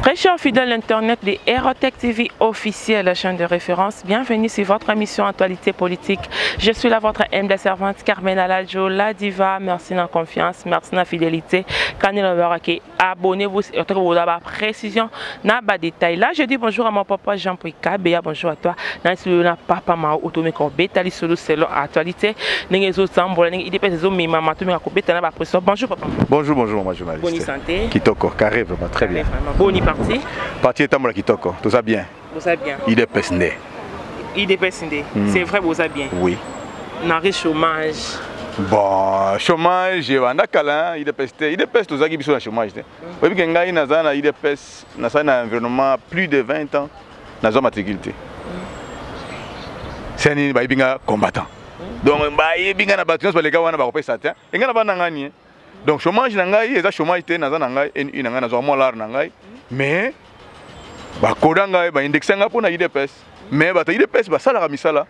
Très chers fidèles internet de Erotech TV officiel, la chaîne de référence, bienvenue sur votre émission Actualité politique. Je suis là, votre humble servante Carmen Aladjo, la diva. Merci de la confiance, merci de la fidélité. Abonnez-vous et la précision, na ba détail. Là, je dis bonjour à mon papa Jean-Pierre Kabea, bonjour à toi. Na papa ma automé betali solo selon actualité. Ndenge zo tambola, ndenge idps zo mema matumi ko beta na ba pression. Bonjour papa. Bonjour, bonjour ma journaliste. Bonne santé. Kitoko, carré vraiment très bien. Bonne parti. Parti etambola kitoko, tout ça bien. Tout ça bien. IDPS nde. IDPS nde. C'est vrai, vous bien. Oui. Na chômage. Bon, chômage ebanda kala IDPS te. IDPS tozalaki biso na chômage te. Oyebi ke ngai naza na IDPS, nasali na environnement plus de 20 ans, nazwa matricule te. Se nini bayebi nga combattant. Donc bayebi nga na bato nyonso baleka wana bakopesa te. Engai na bana ngani. Donc chômage na ngai eza chômage te, naza na ngai NU na ngai, nazwa mwa lar na ngai. Mais bakoda ngai, baindexe ngai mpo na IDPS. Mais bato ya IDPS basalaka misala.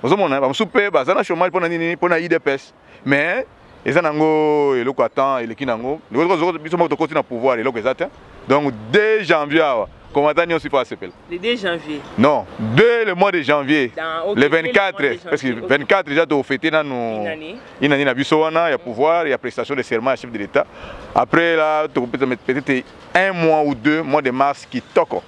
Ozomona bamosusu mpe baza na chômage mpona nini? Mpona IDPS. Mais eza nango eloko ya temps eleki nango. Biso moko tokoti na pouvoir, eloko eza te. Donc 2 janvier awa, combattant nyonso il faut asepela. Le 2 janvier. Non, dès le mois de janvier. Dans, okay, le 24, dès le mois de parce que janvier, ok. 24 déjà tofêter nanu Une année. Une année na biso wana ya pouvoir, ya prestation de serment ya chef de l'État. Après là, peut-être un mois ou deux, mois de mars kitoko.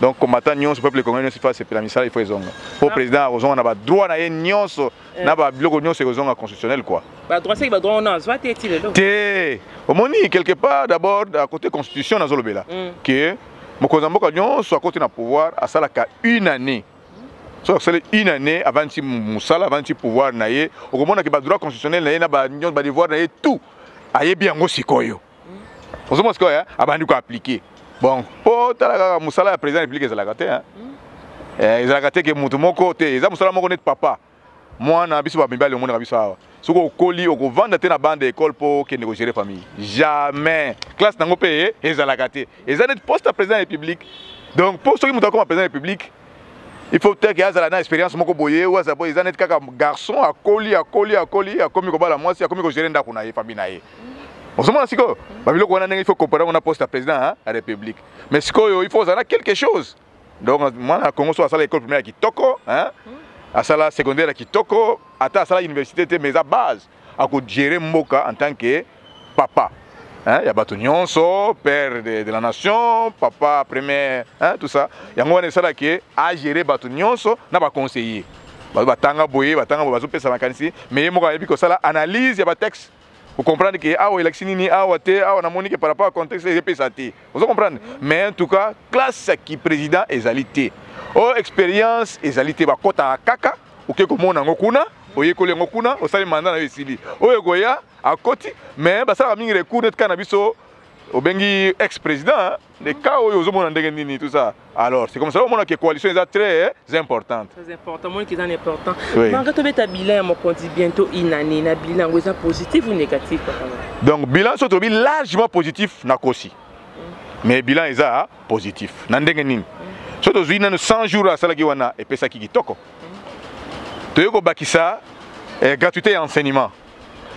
Donc combattant nyonso, peuple congolais nyonso il faut asepela, misala il faut ezonga. Po président akozonga na ba droit na ye nyonso, na ba biloko nyonso ekozonga constitutionnel quoi. Ba droit c'est ba droit on a soit te ti lelo. Te, omoni quelque part d'abord à côté constitution nazolobela que mokonzi ya mboka nyonso akoti na pouvoir asalaka une année. So asali une année avant ti mosala, avant ti pouvoir na ye, okomonaki badroit constitutionnel na ye na nyonso, badevoir na ye tout ayebi yango. Sikoyo ozomona sikoyo abandi koappliquer. Bon, mpo tala kaka mosala ya président ya République ezalaka te, ezalaka te ke motu moko te, eza mosala moko neti papa mwana. Biso bamibali omonaka biso awa, soki okoli okovanda te na bande école mpo okende kogérer famille, jamais. Classe nango mpe ezalaka te, eza neti poste ya président ya République. Donc mpo soki moto akoma président ya République, il faut peut-être azala na expérience moko boye oyo aza boye. Eza neti kaka garçon akoli, akoli, akoli, akomi kobala mwasi, akomi kogérer ndako na ye, famille na ye. Ozomona sikoyo babiloko wana ndenge il faut comparer ngo na poste ya président ya République. Mais sikoyo il faut ozala na quelque chose. Donc mwana ya Congo so asala école primaire ya kitoko, hein? Asala secondaire ya kitoko, ata asala université te, mais eza base, akogérer mboka en tant que papa, hein, ya bato nyonso, père de la nation, papa premier, hein, tout ça. Yango wana esalaki agérer bato nyonso na baconseiller, bato batanga boye, batanga boye, bazopesa makanisi, mais ye moko ayebi kosala analyse ya batexte, comprendre ke awa elakisi nini, awa te, awa namoni ke par rapport à contexte ezepesa te. Ozo comprendre? Mais en tout cas classe ya président ezali te, oyo expérience ezali te. Bakɔtaka kaka, oke komona yango kuna, oyekoli yango kuna, osali mandat na yo, esili. Oyo ekoya akoti, mais basalaka mingi recours neti kaka na biso obengi ex président le cas oyo ozomona ndenge nini, tout ça. Alors c'est comme ça omona ke coalition eza très importante. Très important, moi qui est important. Oui. Malgré tobeta bilan ya mokonzi, bientôt une année, na bilan yango eza positif ou négatif, papa? Donc bilan so tobi largement positif na kosi, mais bilan eza positif na ndenge nini? So tozwi nano 100 jours asalaki wana, epesaki kitoko. Toyei kobakisa gratuité ya enseignement,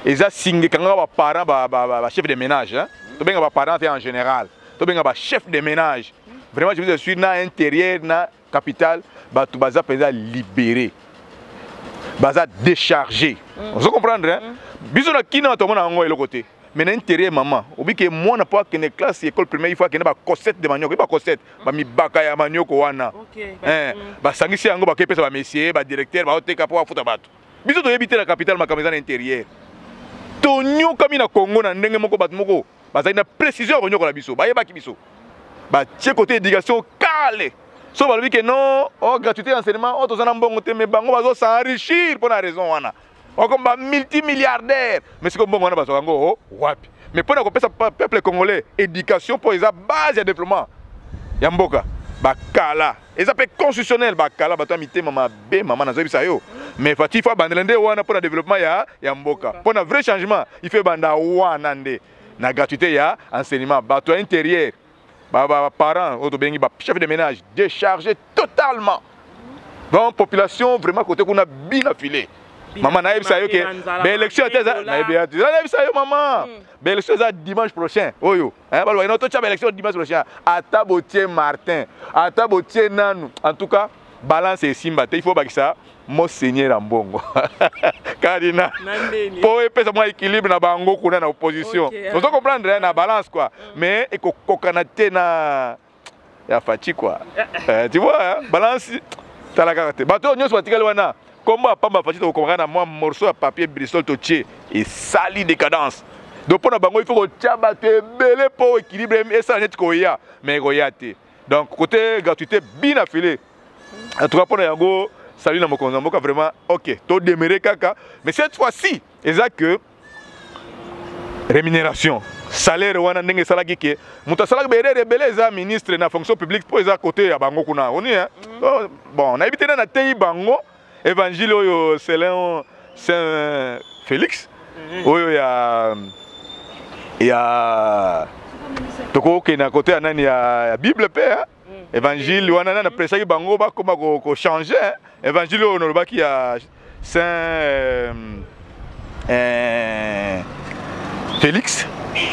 eza singe ekangaka baparent, bachef de ménage, hein? Tobenga baparent te en général, tobenga bachef de ménage. Vraiment, je vous assure, na intérieur na capitale, bato baza mpenza libéré, baza déchargé. Ozo comprendre, hein? Biso na kina tomona yango eloko te, mais na intérieur, mama obike mwana mpo akende classe école primaire, il faut akende bacossette de manioko, bacossette bamibaka ya manioko wana. Basangisi yango, bakepesa bamessier badirecteur, baoteka mpo bafuta bato. Biso toyebi te na capitale makambo eza na intérieur. Tonyokami na Congo na ndenge moko, bato moko bazali na précision ya konyokola biso, bayebaki biso, batie côté éducation kale. So balobi ke non, oh, gratuité ya enseignement oyo toza na mbongo te, mais bango bazo s'enrichir mpo na raison wana, bakomi bamultimilliardaire. Mais sikoyo mbongo wana bazwaka yango wapi? Mais mpo na kopesa peuple congolais éducation, mpo eza base ya développement ya mboka, bakala eza mpe constitutionnel. Bakala bato ya mitema mabe, mama, nazoyebisa yo. Mais Fatshi faut abandela nde wana mpo na développement ya mboka, mpo na vrai changement il faut ebanda wana nde na gratuité ya enseignement. Bato ya intérieur, baparent oyo tobengi bachef de ménage, déchargé totalement. Donc population vraiment côté kuna bina filet. Mama, nayebisa yo ke baélection te eza, nayebisa yo mama, baélection eza dimanche prochain oyo. Balobaki no totya baélection dimanche prochain. Ata botie Martin, ata botie nanu, en tout cas balance esimba te. Il faut bakisa monseigneur ya mbongo cardinal mpo epesa mwa équilibre na bango kuna na opposition. Ozo comprendre, na balance quoi. Mais ekokokana te na ya Fatshi quoi. Tu vois, hein, balance tala kaka te. Bato oyo nyonso batikali wana, kombo ya pamba Fatshi, tokokomaka na mwa morceau ya papier bristol totie, esali décadence. Donc mpo na bango, il faut kotia bato ebele mpo équilibre esala neti koya, mais ekoya te. Donc côté gratuité bina file, en tout cas mpo na yango, sali na mokonzi ya mboka vraiment. Ok, todemere kaka, mais cette fois-ci eza que rémunération, salaire wana, ndenge esalaki ke moto asalaki baerreur ebele eza ministre na fonction publique, mpo eza côté ya bango kuna oni, hein? Bon, nayebi te nani ateyi bango évangile oyo selon Saint Félix oyo ya tokokende na côté ya nani ya Bible mpe, hein? Évangile wana, nani apresaki bango bakoma kochange évangile oyo nalobaki ya Saint Félix,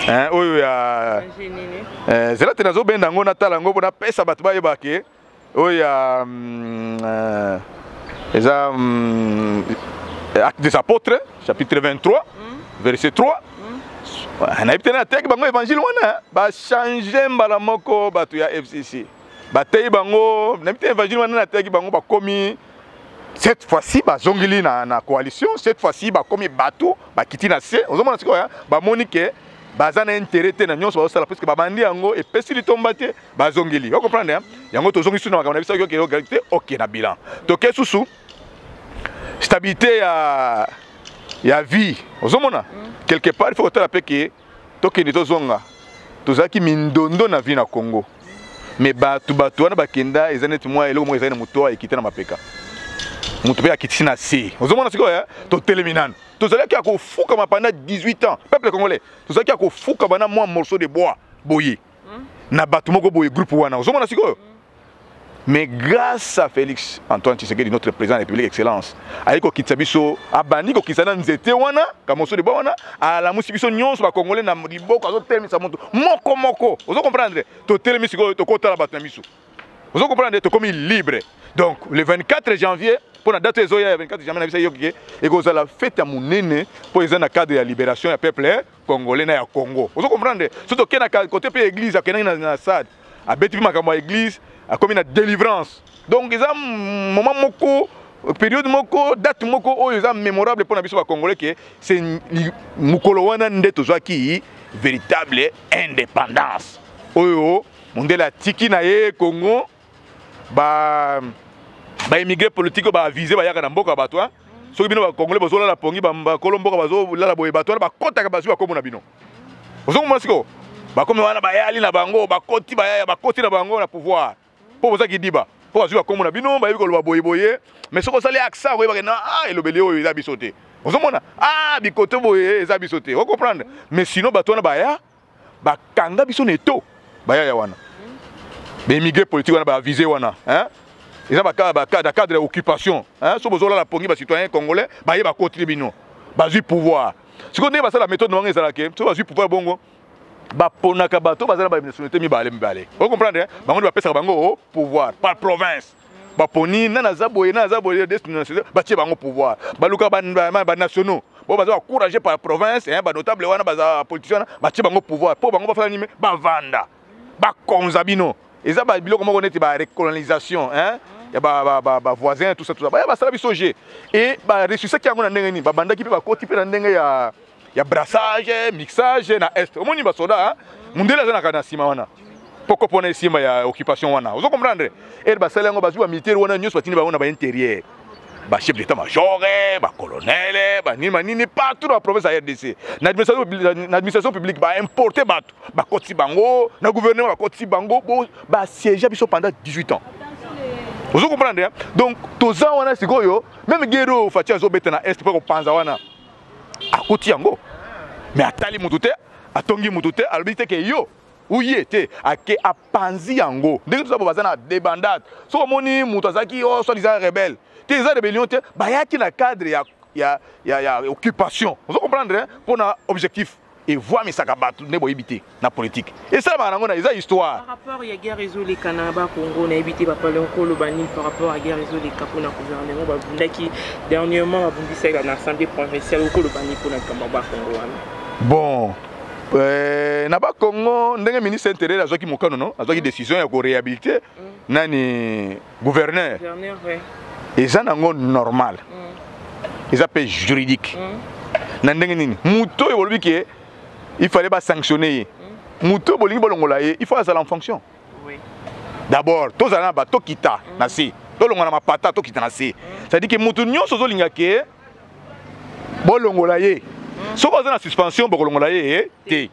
hein, oyo ya zela te, nazobenda yango, natala yango mpo napesa bato bayeba ke oyo ya eza Acte des Apôtres chapitre 23 verset 3. Nayebi te na ateyaki bango évangile wana, bachange mbala moko. Bato ya FCC bateyi bango, nayebi te évangile wana nateyaki bango, bakomi cette fois-ci bazongeli na coalition. Cette fois-ci bakomi bato bakiti na se. Ozomona sikoyo, bamoni ke baza na intérêt te na nyonso bazosala, puisque babandi yango, epesi litomba te, bazongeli. Ocomprendre yango? Tozongi susu na makambo na biso. Oke te, oke na bilan, toke susu stabilité ya vie. Ozomona, quelque part il faut kotala mpe ke tokende, tozonga. Tozalaki mindondo na vie na Congo, mais bato wana bakenda, eza neti mwa eloko moko ezali na moto, ekita na mapeka, moto mpe akitisi na se. Ozomona sikoyo, totelemi nanu. Tozalaki ya kofukama pendant 18 ans, peuple congolais, tozalaki ya kofukama na mwa morceau de bois boye na bato moko boye, groupe wana. Ozomona sikoyo? Mais grâce à Félix Antoine Tshisekedi, notre président de la République, excellence, ayi kokitisa biso, abandi kokitisa na nzete wana ka morceau de bois wana, alamusi biso nyonso bacongolais na liboko, azotelemisa moto moko moko. Ozo comprendre? Totelemi sikoyo, tokotala bato na miso. Ozo comprendre? Tokomi libre. Donc le 24 janvier, mpo na date ezoya ya 24 janvier na biso, eyoki ke ekozala fête ya monene, mpo eza na cadre ya libération ya peuple congolais na ya Congo. Ozo comprendre? So tokei na côté mpe église, akendaki na stade, abeti mpe makambo ya église, akomi na délivrance. Donc eza moment moko, période moko, date moko oyo eza mémorable mpo na biso bacongolais, ke c'est mokolo wana nde tozwaki véritable indépendance oyo mondele atiki na ye Congo. Ba baimmigré politique oyo baavise bayaka na mboka bato, soki bino bacongolais bozolala pongi, bakolo mboka bazolala boye, bato wana bakɔtaka, bazwi bakombo na bino. Ozomona sikoyo, bakomi wana, bayali na bango, bakoti, bayaya, bakoti na bango na pouvoir, mpo bozaki diba, mpo bazwi bakombo na bino, bayebi koloba boyeboye. Mais soki osali accent, oyebake na elobeli oyo eza biso te. Ozomona, bikoto boye eza biso te, ocomprendre? Mais sinon bato wana baya, bakanga biso na eto, bayaya wana, baimmigré politique wana, baavise wana, eza na cadre ya occupation. So bozolala pongi, bacitoyen congolais baye, bakotili bino, bazwi pouvoir. Sikoyo ndenge basala méthode na bango ezalaka, so bazwi pouvoir bongo, baponaka bato baza na banationalité mibale mibale. Ocomprendre? Bango nde bapesaka bango pouvoir par province. Baponi nani aza boye, nani aza boye, batie bango pouvoir. Baluka banationaux bo baza bacourage par province, banotable wana, baza politicien wana, batie bango pouvoir mpo bango basala nini? Bavanda, bakonza bino. Eza biloko moko neti barecolonisation ya bavoisin, tout ça, tout ça. Baya basala biso g e baresusaki yango na ndenge nini? Babandaki mpe, bakoti mpe na ndenge ya brassage, mixage na est. Omoni basoda, mundele aza na nsima wana poko mpona esimba ya occupation wana. Ozo comprendre? Ere basali yango, bazwi bamilitaire wana nyonso, batindi bango na baintérieur, bachef d'état major, bacolonel, banini banini, partout na baprovince ya RDC. Na administration publique baimporte bato, bakotisi bango na gouvernement, bakotisi bango, basiége biso pendant 18 ans. Ozo comprendre? Donc toza wana sikoyo. Même guerre oyo Fatshi azobeta na est mpo kopanza wana, akuti yango, mais atali mutu te, atongi mutu te, alobi te ke yo uye te, ake apanzi yango. Ndenge toza bo, baza na débandade. Soki omoni moto azalaki o soi-disant rebelle te, eza rébellion te, bayaki na cadre ya ya occupation. Ozo comprendre, mpona objectif evwamisaka bato nde boyebi te na politique esalamaka nango na eza histoire. Par rapport ya guerre ezoleka na Bakongo, nayebi te, papa Lenkolo, banini par rapport ya guerre ezoleka mpona gouvernement babundaki dernièrement, babundisaki na assemblée provinciale, okoloba nini mpona likambo ya Bakongo wana? Bon, na Bakongo, ndenge ministre intérieur azwaki mokano, no azwaki décision ya koréhabiliter nani, gouverneur. Gouverneur, ouais. Eza nango normal, eza mpe juridique. Na ndenge nini? Moto oyo bolobi ke il fallait basanctionner ye, moto oyo bolingi bolongola ye, il faut azala en fonction. D'abord tozala na bato, tokita na se, tolongola na mapata, tokita na se. C'est-à-dire ke moto nyonso ozolinga ke bolongola ye, soki aza na suspension, bokolongola ye te.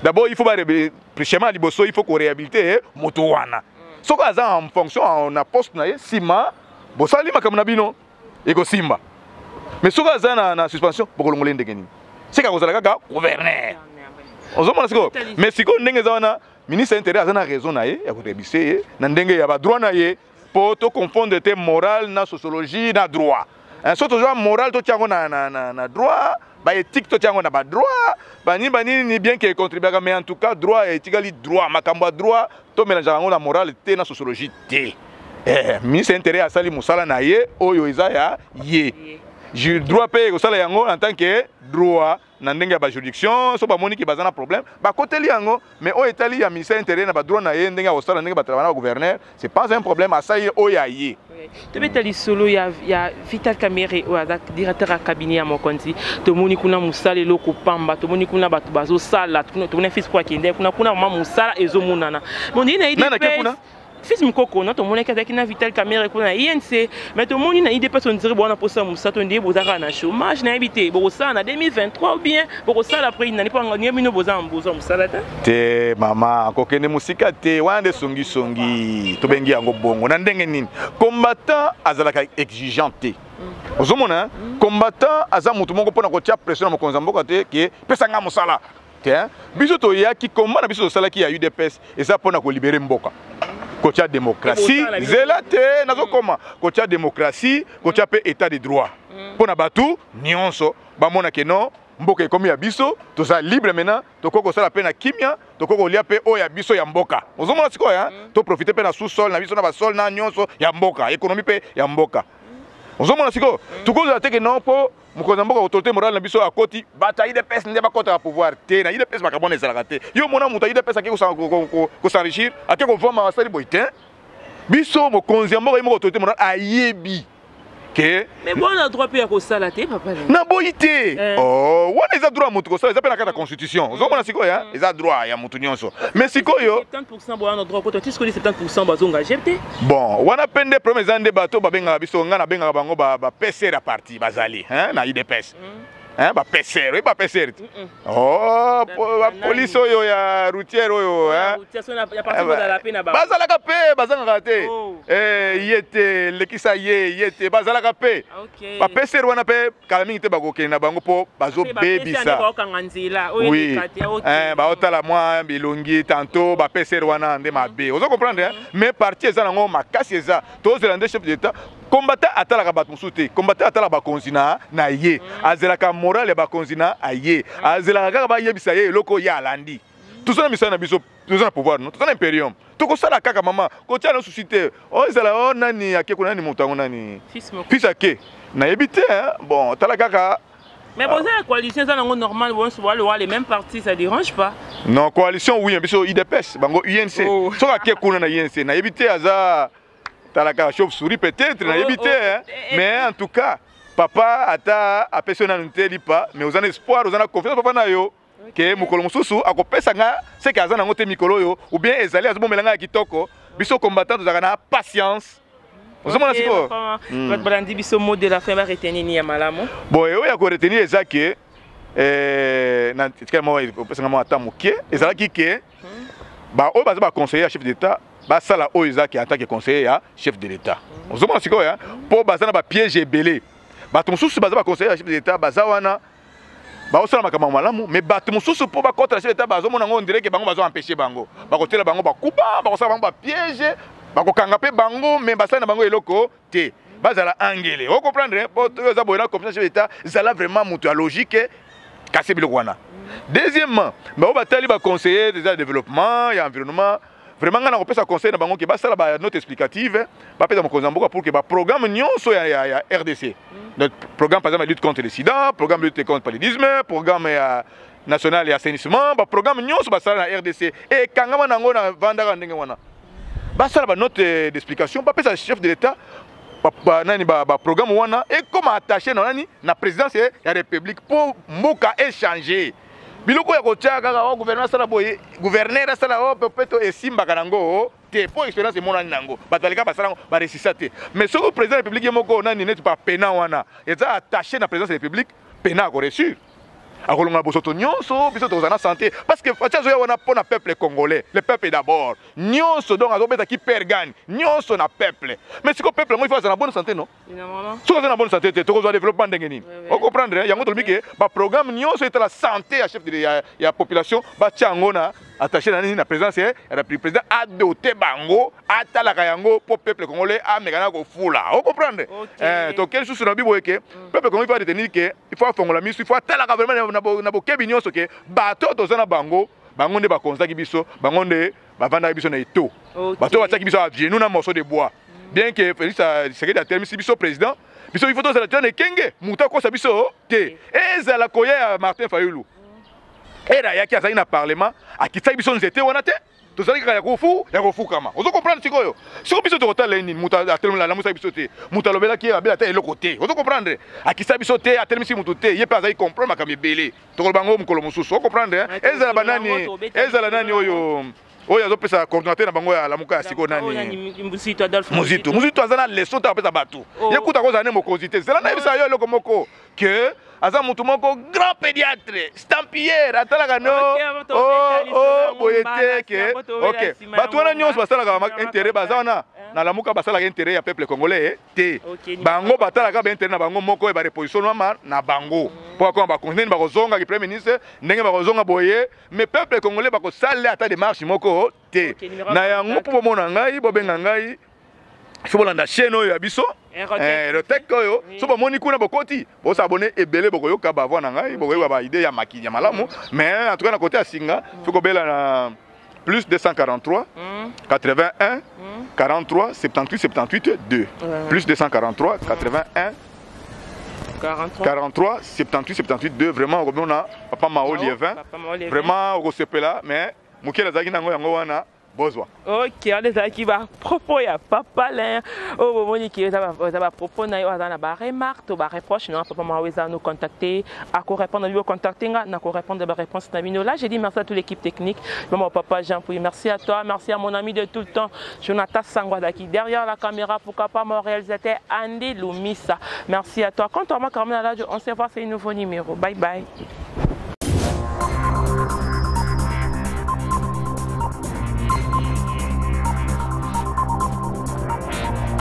D'abord il faut schéma ya liboso, il faut koréhabiliter moto wana. Soki aza en fonction na poste na ye, nsima bosali makambo na bino, ekosimba. Mais soki aza na suspension, bokolongola ye ndenge nini? Seka akozala kaka gouverneur. Ozomona sikoyo? Mais sikoyo ndenge eza wana, ministre intérieur aza na raison na ye ya koréhabiliter ye na ndenge ya badroit na ye, mpo toconfondre te morale na sociologie na droit. So tozwa morale, totia yango na droit, baéthique totia yango na badroit, banini banini, bien ke econtribuaka, mais en tout cas droit etikali droit. Makambo ya droit, tomélangeaka yango na morale te, na sociologie te. Ministre intérieur asali mosala na ye oyo eza ya ye. Droit mpe ekosala yango en tant que droit na ndenge ya bajuridiction. So bamoniki baza na problème, bakoteli yango. Mais oyo etali ya ministère intérieur na badroit na ye, ndenge ya kosala, ndenge batravaille na bagouverneur, c'est pas un problème, asali oyo ya ye. Tobeta lisolo ya Vital Kamerhe oyo aza directeur ya cabinet ya mokonzi. Tomoni kuna mosala eloko pamba, tomoni kuna bato bazosala, tomoni fils po akende kuna, kuna mama mosala ezomonana. Mondii na UDPS, fils Mokoko na tomonaki azalaki na Vital Kamerhe kuna na UNC, mais tomoni na UDPS, on dirait bwana mposa mosala to ndie boza kaka na chômage. Nayebi te, bokosala na 2023 ou bien bokosala après nani? Mpo nie bino boza bozwa mosala te. Te mama, kokende mosika te, wana nde songisongi tobengi yango bongo. Na ndenge nini? Combattant azalaka exigeant te. Ozomona, combattant aza motu moko mpona kotia pression na mokonzi ya mboka te ke pesa nga mosala te. Biso toyaki, combat na biso tosalaki ya UDPS eza mpona kolibérer mboka, kotia démocratie. Zela te, nazokoma. Kotia démocratie, kotia mpe état de droit mpo na bato nyonso bamona ke non, mboka ekomi ya biso, toza libre maintenant, tokoki kosala mpe na kimia, tokoki kolia mpe oyo ya biso ya mboka. Ozomona sikoyo, toprofite mpe na sous-sol na biso, na basol na nyonso ya mboka, économie mpe ya mboka. Ozomona sikoyo, tokozala te ke non, mpo mokonzi ya mboka, autorité morale na biso akoti, bato ya UDPS nde bakɔtaka pouvoir te. Na UDPS makambo wana ezalaka te. Yo mona moto ya UDPS ake kosenrichir, ake kovama, asali boye te. Biso mokonzi ya mboka ye moko autorité morale ayebi ke Mais bona droit mpe ya kosala te, papa. Naboyi te. Oh, wana eza droit ya motu kosala, eza mpe na kati ya constitution. Ozomona sikoyo, eza droit ya motu nyonso, mais sikoyo 70 boya droit kota ti sikoyo 70 bazonga te. Bon, wana mpe nde problème eza nde bato babengaka biso, ngai nabengaka bango bapcr ya parti bazali na UDPS, bapcr oyo, bapcr te. Oh, bapolice oyo ya routière oyo bazalaka mpe, bazangaka te. Ye te, lekisa ye, ye te, bazalaka mpe bapcr wana mpe. Kala mingi te bakokende na bango mpo bazobebisa. Oui, baotala mwa bilongi tantôt, bapcr wana nde mabe. Ozo comprendre? Mais parti eza nango makasi, eza tozela nde chef d'état. Combattant atalaka bato mosusu te, combattant atalaka bakonzi na ye, azelaka morale ya bakonzi na aye, azelaka kaka bayebisa ye eloko ye alandi. Toza na misala na biso, toza na pouvoir, no toza na imperium, tokosala kaka. Mama, kotia na susi te. Oyo ezala o nani ake kuna, nani moto yango, nani fils ake, nayebi te. Bon, tala kaka. Mais bon, la coalition, ça, normal, bon, soit les mêmes partis, ça dérange pas. Non, coalition, oui, biso UDPS, bango UNC. Oh. Soki ake kuna na UNC, nayebi te, aza talaka chauve-souris peut-être, nayebi te, hein. Mais en tout cas, papa ata apesi yo nanu te lipa, mais oza na espoir, oza na confiance papa na yo ke mokolo mosusu akopesa nga seke aza nango te mikolo oyo, ou bien ezali azobomela nga ya kitoko. Biso combattant tozalaka na patience. Ozomona sikoyo? Bato balandi biso, mot de la fin, baretenir nini ya malamu? Bon, oyo ya koretenir eza ke na tikala moko opesanga mwa ata moke, ezalaki ke baoyo baza baconseiller ya chef d'état basala oyo eza ke en tant que conseiller ya chef de l'état. Ozomona sikoyo, mpo baza na bapiège ebele. Bato mosusu baza baconseiller ya chef de l'état, baza wana baosala makambo ya malamu, mais bato mosusu mpo bakɔta na chef d'état, bazomona yango on dirait ke bango bazo empêche bango, bakotela bango bakuba, bakosala bango bapiège, bakokanga mpe bango, mais basali na bango eloko te. Bazala angele. O comprendre po oza boye na confiance chef d'État, zala vraiment moto ya logique kasi biloko wana. Deuxièmement, bango batali ba conseiller déjà développement ya environnement. Vraiment nga nakopesa conseil na bango ke basala ba note explicative, bapesa mokonzi ya mboka pour que ba programme nyonso ya RDC. Donc programme par exemple lutte contre le sida, programme lutte contre le paludisme, programme ya national ya assainissement, ba programme nyonso basala na RDC ekangama nango na vandaka ndenge wana. Basala ba note d'explication, bapesa chef de l'État nani ba programme wana ekoma attaché na nani na présidence ya République po mboka échanger. Biloko ya kotia kaka o gouverneur asala boye, gouverneur asala o pepeto esimbaka nango te po expérience emonani nango bato baleka basala yango baresista te. Mais soki président ya République ye moko nani neti pa pena wana eza attaché na présidence ya République, pena akoreusir akolonga bosoto nyonso, biso tokozala na santé parce que Fatshi azoya wana mpo na peuple congolais, le peuple d'abord nyonso. Donc azobetaki père gagne nyonso na peuple, mais sikoyo peuple yango il faut azala na bonne santé, non? Soki aza na bonne santé te, tokozwa développement ndenge nini? Ocomprendre yango, tolobi ke baprogramme nyonso etala santé ya chef ya population, batia yango na attaché na nini na présidence ya République. Président adote bango, atalaka yango mpo peuple congolais ameka na kofula. Ocomprendre, toke lisusu na biboye ke peuple congolais il faut retenir ke il faut afongola miso, il faut atalaka vraiment na bokebi nyonso ke bato toza na bango, bango nde bakonzaki biso, bango nde bavandaki biso na eto, bato batiaki biso à genoux na morceau de bois. Bien que Félix Tshisekedi atelemisi biso président, biso il faut tozala tia na ekenge, moto akosa biso te. Ezala koya ya Martin Fayulu, ere ayaki azalaki na parlement, akitisaki biso nzete wana te, tozalaki kaka ya kofu ya kofukama. Ozo comprendre sikoyo? Siko biso tokotala ye nini? Moto alamusaki biso te, moto alobelaki ye abela ata eloko te. Ozo comprendre, akisa biso te, atelemisi motu te, ye mpe azalaki comprendre makambo ebele. Tokoloba yango mokolo mosusu. Ocomprendre, ezala banani, ezala nani oyo azopesa coordonnateur na bango ya Lamuka ya sikoyo, nani, Muzito. Muzito aza na leçon te apesa bato. Ye kuta kozala ne mokonzi te. Zela nayebisa yo eloko moko ke aza motu moko grand pédiatre stampillere, atalaka no boye te ke ok. Bato wana nyonso basalaka intérêt, baza wana na Lamuka, basalaka intérêt ya peuple congolais te. Bango batalaka baintérêt na bango moko oyo bareposition na bango mpo akoma bakonzi, ndenge bakozongaki premier ministre, ndenge bakozonga boye. Mais peuple congolais bakosala ata démarche moko te na yango. Mpo bomona ngai, bobenga ngai, so bolanda chaîne oyo ya biso Erotec oyo. So bomoni kuna, bokoti, bosabone ebele, bokoyoka bavoix na ngai, bokoyoka baidée ya maki ya malamu. Mais en tout cas na côté ya singa, faut kobela na plus 243 81 43 78 78 2, plus 243 81 43 78 78 2. Vraiment okomona papa Mao Lievin, vraiment okosepela. Mais mokili azalaki nango yango wana, bozwa. Ok, wana ezalaki bapropos ya papa Lin oyo bomoni ke eza bapropos na ye. Oyo aza na baremarque to bareproche na papa Mao, eza nous contacter, akorépondre. Bino contacter nga, na korépondre baréponse na bino. Là, j'ai dit merci à toute l'équipe technique, mon papa Jean Pouy, merci à toi, merci à mon ami de tout le temps Jonathan Sangwadaki derrière la caméra, pourquoi pas mon réalisateur Andy Lumisa, merci à toi. Quant à moi, Carmen Aladio, on se voit, c'est un nouveau numéro. Bye bye.